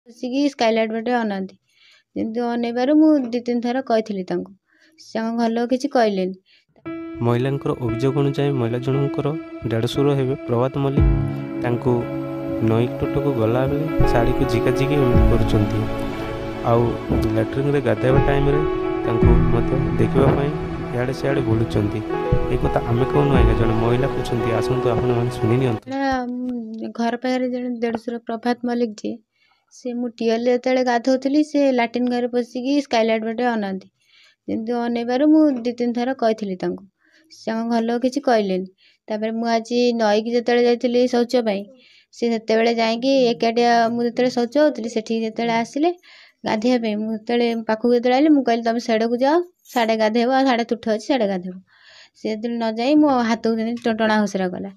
ଆସିକି ସ୍କାଇଲାଇଟ୍ ପଟେ ଅନାନ୍ତି। ଯେମିତି ଅନେଇବାରୁ ମୁଁ 2 3 ଥର କହିଥିଲି ତାଙ୍କୁ, ସେ ଆମ ଘର ଲୋକ କିଛି କହିଲେନି। ମହିଳାଙ୍କର ଅଭିଯୋଗ ଅନୁଯାୟୀ ମହିଳା ଜଣଙ୍କର ଦେଢ଼ଶୁର ହେବେ ପ୍ରଭାତ ମଲ୍ଲିକ, ତାଙ୍କୁ ନଈ ତଟକୁ ଗଲାବେଳେ ଶାଢ଼ୀକୁ ଝିକାଝିକି ଏମିତି କରୁଛନ୍ତି, ଆଉ ଲାଟ୍ରିନ୍ରେ ଗାଧୋଇବା ଟାଇମ୍ରେ ତାଙ୍କୁ ମଧ୍ୟ ଦେଖିବା ପାଇଁ ଇଆଡ଼େ ସିଆଡ଼େ ବୁଲୁଛନ୍ତି। ଏ କଥା ଆମେ କହୁନୁ ଆଜ୍ଞା, ଜଣେ ମହିଳା କହୁଛନ୍ତି। ଆସନ୍ତୁ ଆପଣମାନେ ଶୁଣି ନିଅନ୍ତୁ। ଘର ପାଖରେ ଜଣେ ଦେଢ଼ଶୁର ପ୍ରଭାତ ମଲ୍ଲିକ ଯିଏ, ସେ ମୁଁ ଟ୍ୟୁବୱେଲ୍ରେ ଯେତେବେଳେ ଗାଧୋଉଥିଲି, ସେ ଲାଟ୍ରିନ୍ ଘରେ ପଶିକି ସ୍କାଇଲାଇଟ୍ ପଟେ ଅନାନ୍ତି। ଯେମିତି ଅନେଇବାରୁ ମୁଁ 2 3 ଥର କହିଥିଲି ତାଙ୍କୁ, ସେ ଆମ ଘର ଲୋକ କିଛି କହିଲେନି। ତାପରେ ମୁଁ ଆଜି ନଈକି ଯେତେବେଳେ ଯାଇଥିଲି ଶୌଚ ପାଇଁ, ସେ ସେତେବେଳେ ଯାଇକି ଏକାଟିଆ, ମୁଁ ଯେତେବେଳେ ଶୌଚ ହେଉଥିଲି ସେଠିକି ଯେତେବେଳେ ଆସିଲେ ଗାଧୋଇବା ପାଇଁ, ମୁଁ ଯେତେବେଳେ ପାଖକୁ ଯେତେବେଳେ ଆଇଲେ, ମୁଁ କହିଲି ତୁମେ ସେଡ଼କୁ ଯାଅ, ସାଡ଼େ ଗାଧେଇବ, ଆଉ ସାଡ଼େ ତୁଠ ଅଛି ସାଡ଼େ ଗାଧେଇବ। ସେ ଯେତେବେଳେ ନ ଯାଇ ମୋ ହାତକୁ ଯେମିତି ଟଣା ଘୋଷରା କଲା।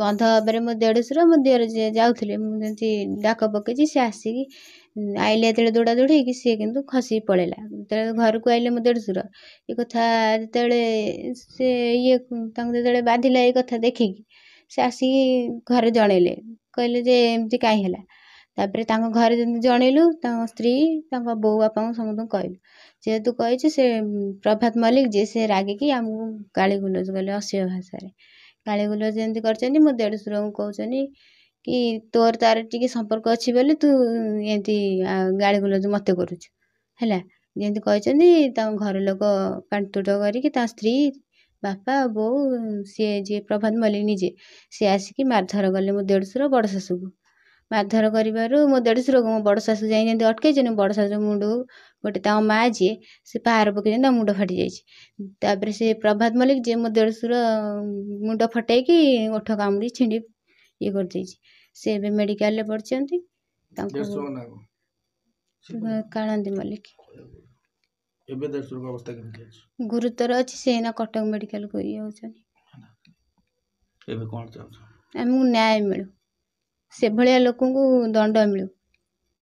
ବନ୍ଧ ଉପରେ ମୋ ଦେଢ଼ଶୁର, ମୋ ଦିଅର ଯିଏ ଯାଉଥିଲେ, ମୁଁ ଯେମିତି ଡାକ ପକେଇଛି, ସେ ଆସିକି ଆଇଲେ। ଯେତେବେଳେ ଦୌଡ଼ା ଦୌଡ଼ି ହେଇକି, ସିଏ କିନ୍ତୁ ଖସିକି ପଳେଇଲା। ଯେତେବେଳେ ଘରକୁ ଆଇଲେ ମୋ ଦେଢ଼ଶୁର, ଏ କଥା ଯେତେବେଳେ ସେ ଇଏ ତାଙ୍କୁ ଯେତେବେଳେ ବାଧିଲା ଏ କଥା ଦେଖିକି, ସେ ଆସିକି ଘରେ ଜଣେଇଲେ, କହିଲେ ଯେ ଏମିତି କାହିଁ ହେଲା। ତାପରେ ତାଙ୍କ ଘରେ ଯେମିତି ଜଣେଇଲୁ, ତାଙ୍କ ସ୍ତ୍ରୀ, ତାଙ୍କ ବୋଉ, ବାପାଙ୍କୁ ସମସ୍ତଙ୍କୁ କହିଲୁ। ଯେହେତୁ କହିଛୁ, ସେ ପ୍ରଭାତ ମଲ୍ଲିକ ଯିଏ, ସେ ରାଗିକି ଆମକୁ ଗାଳି ଗୁଲଜ କଲେ, ଅସଭ୍ୟ ଭାଷାରେ ଗାଳି ଗୁଲଜ ଯେମିତି କରିଛନ୍ତି। ମୋ ଦେଢ଼ଶୁରଙ୍କୁ କହୁଛନ୍ତି କି ତୋର ତାର ଟିକେ ସମ୍ପର୍କ ଅଛି ବୋଲି ତୁ ଏମିତି ଗାଳି ଗୁଲଜ ମୋତେ କରୁଛୁ, ହେଲା ଯେମିତି କହିଛନ୍ତି। ତାଙ୍କ ଘର ଲୋକ ପାଟିତୁଣ୍ଡ କରିକି, ତା ସ୍ତ୍ରୀ, ବାପା, ବୋଉ, ସିଏ ଯିଏ ପ୍ରଭାତ ମଲ୍ଲିକ ନିଜେ ସିଏ ଆସିକି ମାରଧର କଲେ ମୋ ଦେଢ଼ଶୁର, ବଡ଼ ଶାଶୁକୁ। ମାରଧର କରିବାରୁ ମୋ ଦେଢ଼ଶୁରକୁ ମୋ ବଡ଼ ଶାଶୁ ଯାଇ ଯେମିତି ଅଟକେଇଛନ୍ତି, ବଡ଼ ଶାଶୁ ମୁଣ୍ଡକୁ ଗୋଟେ ତାଙ୍କ ମା ଯିଏ ସେ ପାହାର ପକେଇଛନ୍ତି, ତା ମୁଣ୍ଡ ଫାଟି ଯାଇଛି। ତାପରେ ସେ ପ୍ରଭାତ ମଲ୍ଲିକ ଯିଏ, ମୋ ଦେଢ଼ଶୁର ମୁଣ୍ଡ ଫଟେଇକି ଓଠ କାମୁଡ଼ି ଛିଣ୍ଡି ଇଏ କରିଦେଇଛି। ସେ ଏବେ ମେଡ଼ିକାଲରେ ପଡ଼ିଛନ୍ତି। ତାଙ୍କୁ କାଳନ୍ଦୀ ମଲ୍ଲିକ। ଏବେ ଦେଢ଼ଶୁରଙ୍କ ଅବସ୍ଥା କେମିତି ଅଛି? ଗୁରୁତର ଅଛି। ସେ ଏଇନା କଟକ ମେଡ଼ିକାଲକୁ ଇଏ ହେଉଛନ୍ତି। ଏବେ କ'ଣ ଚାହୁଁଛ? ଆମକୁ ନ୍ୟାୟ ମିଳୁ, ସେଭଳିଆ ଲୋକଙ୍କୁ ଦଣ୍ଡ ମିଳୁ।